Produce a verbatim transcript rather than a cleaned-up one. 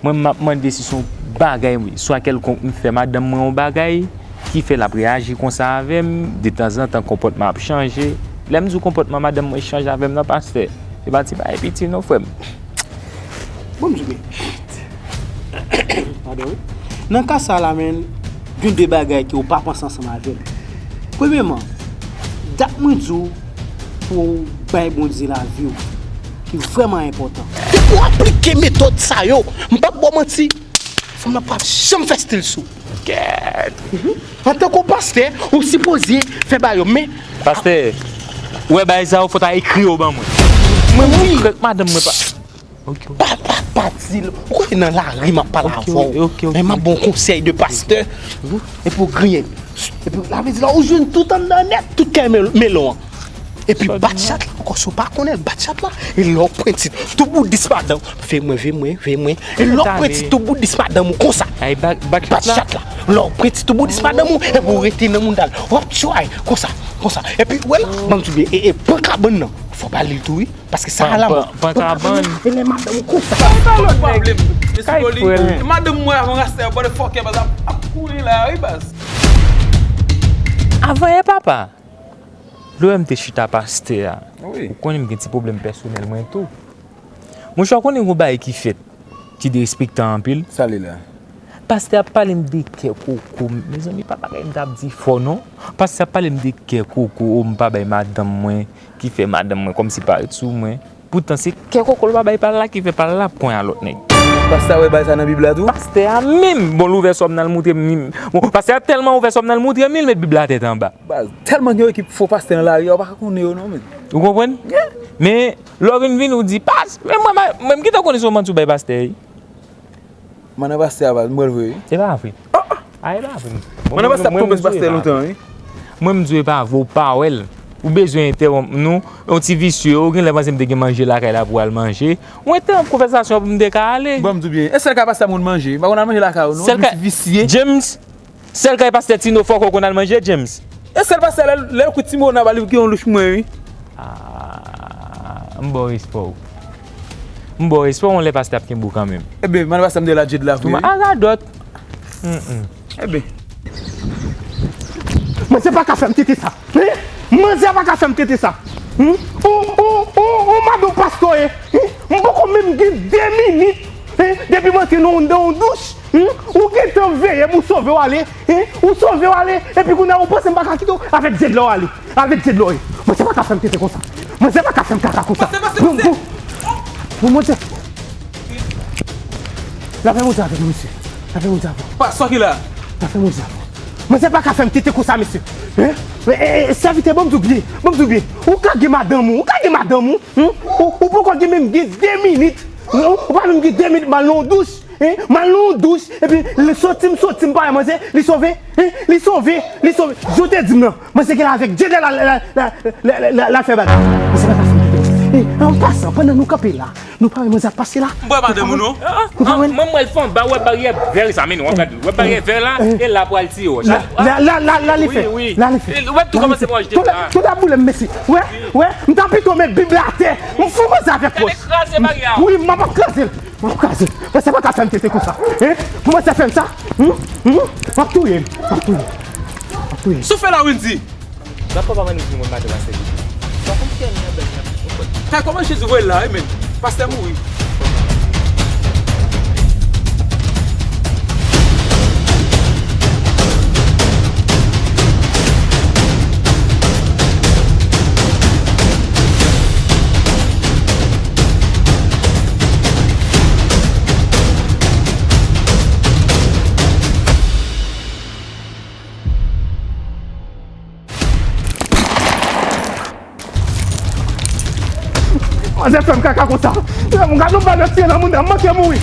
Mwen, m ap mande si se yon bagay, swa kèlkonk m fè madanm mwen yon bagay ki fè l ap reyaji konsa avè m, detanzantan konpòtman ap chanje. Lè m di w konpòtman madanm mwen chanje avè m nan, pastè, se pa ti bagay piti non, frè m. Bon, m di w byen. Padon, wi. Nan ka sa la, men, gen de bagay ke w pa panse ansanm avè l. Premyèman, dat mwen di w pou w bay Bondye lavi w, ki vrèman enpòtan. Depi w aplike metòd sa yo, m p ap ba w manti, fanm nan p ap janm fè stil sou ou. Kèt! Antanke w pastè, ou sipoze fè bagay yo, men Pastè, ou wè bagay sa yo, fò ta ekri yo ban mwen. Mwen, mwen, wi, frè, madanm mwen pa. Ok, ok. Pa, pa, pa di l. Ou konnen nan lari m ap pale avè w. Ok, ok, ok. Men m ap ba w konsèy de pastè. Epi w griyen. Epi la vle di la, ou jwenn tout anndan nèt, tout kay mel-, melon an. Epi bat chat la ankò, si w pa konnen l, bat chat la. E lè w pran tit, tout bout dis madanm. Veye mwen, veye mwen, veye mwen. E lè w pran tit, tout bout dis madanm ou konsa. Ay, bat, bat chat la. Lè w pran tit, tout bout dis madanm ou, epi w rete nan mouda l. W ap tchway, konsa, konsa. Epi, wè la, ban m di w byen, e, e, pran kabann nan. Fò w ba li l tou, wi. Paske sa a la, pran, pran kabann. E lè madanm ou konsa. Sa e pa lòt nèg. Kay frè l. Madanm mwen avan rastè, motherfucker, baz ap, ap kouri la, wi, baz. Avan yè papa, lè w wè m te chita pastè a, wi, ou konnen m gen ti pwoblèm pèsonèl mwen tou. Monchè, w konnen gon bagay ki fèt, ki derespektan anpil. Sa li la? Pastè ap pale m de kè koko. Mezanmi, pa bagay m t ap di fò non. Pastè ap pale m de kè koko, o, m pa bay madanm mwen, ki fè madanm mwen kòmsi parèt sou mwen. Poutan se kè koko l pa bay pa l la ki fè pa l la pwen a lòt nèg. Pastè a wè bagay sa nan Bib la tou? Pastè a menm, bon, l ouvè sò m nan, l moutre m. Bon, pastè a tèlman ouvè sò m nan, l moutre m li, l met Bib la tèt anba. Baz, tèlman gen yon ekip fo pastè nan lari a, ou pa ka konnen yo non, men. Ou konprann? Men, lè w vin vin, ou di, "Pas, men mwen, mwen, mwen, m gentan konnen se yon manti w bay pastè, wi." Mannan pastè a, baz, m wè l vre, wi. E pa vre. A, e pa vre. Mannan pastè ap twonpe pastè lontan, wi. Mwen, m di w e pa vre, ou pa wè l. Ou bezwen entèwonp nou, yon ti visye, ou genlè panse m te gen manje lakay la pou w al manje. Ou entèwonp konvèsasyon pou m te ka ale. Bon, m di w byen, e sèl kay pastè a m konn manje, m pa konn al manje lakay ou non, ti visye. James, sèl kay pastè Tino Fòk ou konn al manje, James. E sèl pastè lè, lè l kout ti mona ba li pou ki yon louch mwen, wi. Ah, m ba w respè w. M ba w respè w, yon lè pastè ap kenbe w kanmenm. Ebyen, manman pastè m te la djed la vre, wi. A radòt. Mm, mm. Ebyen. Manzè pa ka fè m tete sa. Hein? Manzè pa ka fè m tete sa. Hmm? Ou, ou, ou, ou madanm pastè w ye. Hmm? M poko menm gen de minit. Hein? Depi m antre nan, nan yon douch. Hmm? Ou gentan veye m, ou sove w ale. Hein? Ou sove w ale. Epi kounye a ou panse m pa ka kite w? Avèk djed la w ale. Avèk djed la w ye. Manzè pa ka fè m tete konsa. Manzè pa ka fè m kaka konsa. Bon, bon. Bon, manzè. Lapè Bondye avè nou, mesye. Lapè Bondye avè w. Pastè ki la? Lapè Bondye avè w. Manzè pa ka fè m tete konsa, mesye. Hein? E, e, e, sèvitè, ban m di w byen. Ban m di w byen. Ou ka gen madanm ou. Ou ka gen madanm ou. Hmm? Ou, ou poko gen menm gen de minit. Ou, ou pa menm gen de minit, m al nan yon douch. Hein? M al nan yon douch, epi li soti, m soti, m pa wè manzè, li sove, hein? Li sove, li sove. Jan w te di m nan, manzè genlè avèk djed la, la, la fè bagay. Manzè pa ka fè m tete. Hein? An pasan, pandan nou kanpe la, nou pa wè manzè ap pase la? M pa wè madanm ou non. Ou pa wè? Mwen, mwen, l fè yon ba, wè baryè vè sa, men w ap gade, wè baryè vè la, e la pou al tiye wòch. La, la, la, la, la, li fè. Wi, wi. La, li fè. Ou wè tou kòmanse manje la. Tout ap boule m, mesye. Wè, wè, m ta pito met Bib la atè. M fou manzè avèk wòch. Gade kraze baryè a. Wi, m ap kraze l. M ap kraze. Manzè pa ka fè m tete konsa. Hein? Pou manzè fè m sa? Hmm? Hmm? W ap touye m. W ap touye m. W ap touye m. Sa w fè la, Wendy? N ap papa mande pou moun maten la, sèvi. Sa konn fè m nan bèl nan. Kay kòman Jezi voye l la, wi, men. Pastè mouri. Manzè fè m kaka konsa. M gade yon bal ap tire nan moun nan, m manke mouri.